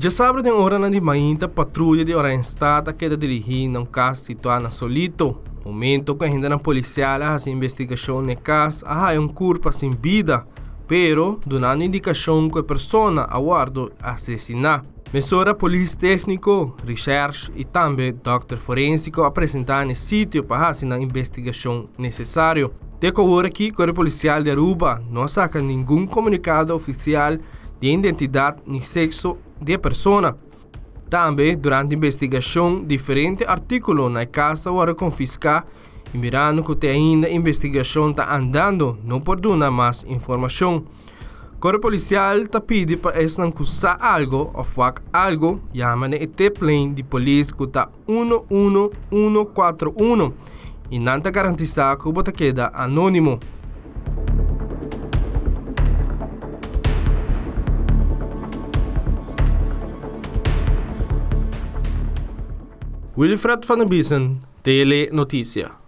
Djasabra den oranan di mainta patruya di Oranjestad a keda dirigí na un kas situá na Solito. Momento ku agentenan polisial a hasi investigashon na e kas a haya un kurpa sin bida, pero dunando indikashon ku e persona a wòrdu asesiná. Mesora polis tékniko, rishèrsh i tambe dòkter forensiko a presentá na e sitio pa hasi nan investigashon nesesario. Te ku awor aki Kuerpo Polisial di Aruba no a saka ningun komunikado ofisial di e identidat ni sekso di e persona. Tambe durante investigashon diferente artíkulo na e kas a wòrdu konfiská i mirando ku te ainda investigashon ta andando no por duna mas informashon. Kore polisial ta pidi pa esnan ku sa algo òf wak algo yama na e tiplijn di polis ku ta 11141 i nan ta garantisá ku bo ta keda anónimo. Wilfred van der Biesen, Tele Noticia.